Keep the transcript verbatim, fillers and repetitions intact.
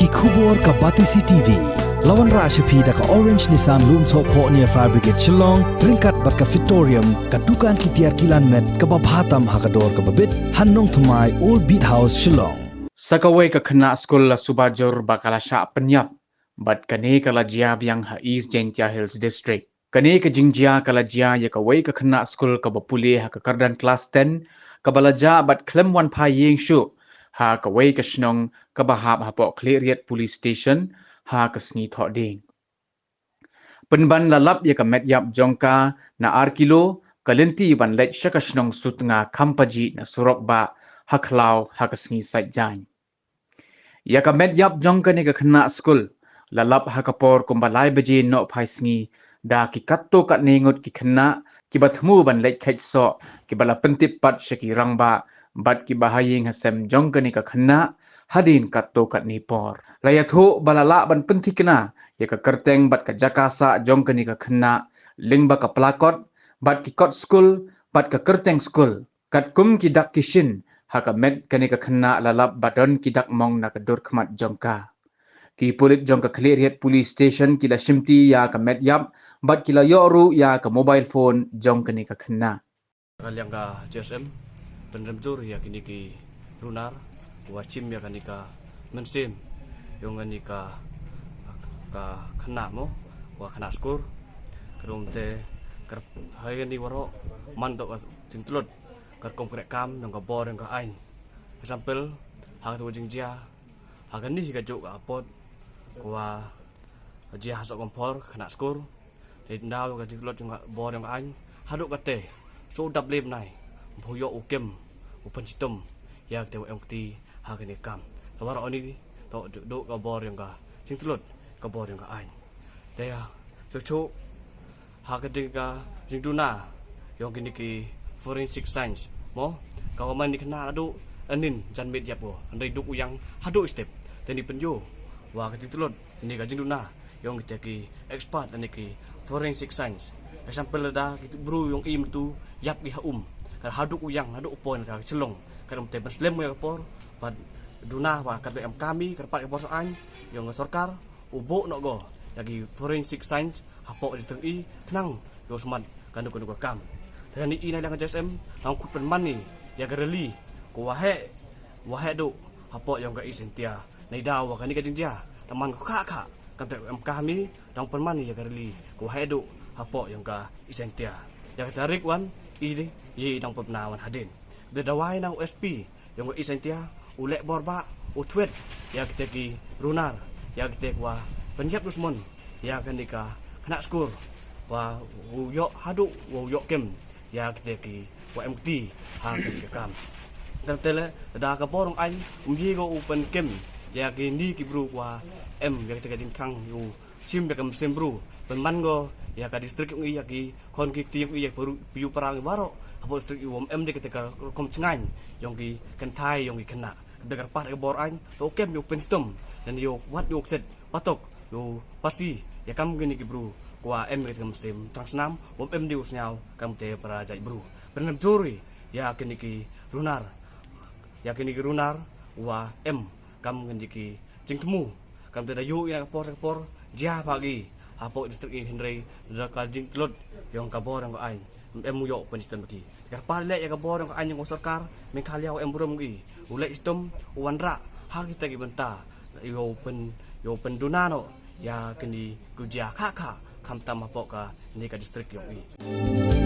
Ki khubor ka Batesi T V. La wanrah sha phi da ka Orange Nissan Lumsohphoh near Fire Brigade Shillong, ryngkat bad ka Fitorium, ka dukan ki tiar kilan met kaba bha tam ha ka dor kaba bit, ha Nongthymmai Old Beat House Shillong. Sa kawei ka khynnah skul la suba jur ba ka la shah pynïap, bad kane ka la jia biang ha East Jaintia Hills District. Kane ka jingjia ka la jia ïa kawei ka khynnah skul kaba pule ha ka kyrdan klas ten, kaba la jah bad khlem wan phai ïing shuh ha kawei ka shnong kaba hap hapoh Khliehriat Police Station ha ka sngi Thohdieng. Pynban la lap ïa ka met ïap jong ka na ar kilo, ka lynti ban leit sha ka shnong Sutnga Khampajih na surok bah ha Khlaw ha ka sngi Saitjaiñ. Ïa ka met ïap jong kane ka khynnah skul la lap ha ka por kumba lai baje noh phai sngi da ki katto katne ngut ki khynnah kiba thmu ban leit kheit soh, kiba la pyntip pat sha ki rangbah bad kiba ha ïing ha sem jong kane ka khynnah hadien katto katne por. La ïathuh ba la lah ban pynthikna ïa ka kyrteng bad ka jaka sah jong kane ka khynnah lyngba ka plakot bad ki kot skul bad ka kyrteng skul. Katkum ki dak ki shin ha ka met kane ka khynnah la lap ba don ki dak mong na ka dur khmat jong ka. Ki pulit jong ka Khliehriat Police Station ki la shimti ïa ka met ïap bad ki la ïoh ruh ïa ka mobile phone jong kane ka khynnah. Ka liang ka J S M pynrem jur ïa kine ki runar wa chim ïa kane ka mynsiem ïong kane ka, ka khynnah mo, wa khynnah skul. Ka dum te ka ha ïa kane waroh man to ka jingtlot ka rukom kreh kam ïong ka bor ïong ka aiñ. Example, ha ka tu jingjia ha kane hi ka juk ka apot ka wa jia ha Sohkymphor, khynnah skul. Dei ndaw ka jingtlot ïong ka bor ïong ka aiñ haduh kate, so dap lem nai ba u ïoh u kem u pynshitom ïa kate wa em kti ha kane ka kam. Ka waroh ni to duh ka bor ïong ka jingtlot ka bor ïong ka aiñ. Te ïa, chuh chuh ha ka ding ka jingduna ïong kine ki forensic science mo, ka wa man ni khynnah haduh anin jan miet ïap ko, hynrei duk u ïang haduh step. Te ni pynïoh wa ka jingtlot ni ka jingduna ïong kite ki expert lane ki forensic science. Example lada ki bru ïong i mynta ïap ki ha um, ka haduh u ïang haduh u poi na ka Shillong, ka dum te ban slem ïa ka por bad duna wa ka em kami ka pat ka bor sa aiñ ïong ka sorkar u buh noh ko ïa ki forensic science hapoh district i khnang ïoh smat kano kano ka kam. Te ni i na liang ka J S M nang khut pynman ni ïa ka rally ko wa heh, wa heh duh hapoh ïong ka East Jaintia. Nei daw wa kane ka jingjia ta man ko kha kha kam te em kami dang pynman ni ïa ka rally ko wa heh duh hapoh ïong ka East Jaintia. Ïa ka tarik wan i di i dang pynman wan hadien. Te dawai na u S P ïong ka East Jaintia u leh bor ba u thwet ïa kite ki runar, ïa kite ki wa pynïap dusmon ïa kane ka khynnah skul wa u ïoh haduh wa u ïoh kem ïa kite ki wa em kti ha kane ka kam. Te te le da ka bor ong aiñ um ye ko u pynkem ïa kine ki bru wa em ïa kite ka jingthrang u shim ïa ka mynsiem bru. Pynman ko ïa ka district ïong i, ïa ki khon ki kti ïong i, ïa ki paru piu parang i waroh hapoh district i wa em de kata ka rukom chngaiñ ïong ki kynthai ïong ki khynnah. Ka da ka pat ka bor aiñ to kem ïa u pynshitom lane ïa u wat ïa u kset patok ïa u pasi ïa kam kine ki bru ko wa em ïa kata ka mynsiem thrang snam, wa em de u sngew kam te para jait bru. Pynrem jur ïa kine ki runar, ïa kine ki runar wa em kam kine ki jingthmu. Kam te da ïoh ïa ka por sa ka por jia ba ki hapoh district i, hynrei da ka jingtlot ïong ka bor ïong ka aiñ em u ïoh pynshitom ba ki. Ka pa leh ïa ka bor ïong ka aiñ ïong ka sorkar Meghalaya wa em burom ki u leh shitom u wanrah ha kita ki bynta ïoh pyn, ïoh pynduna noh ïa kine ki jia kha kha khamtam hapoh kane ka district ïong i.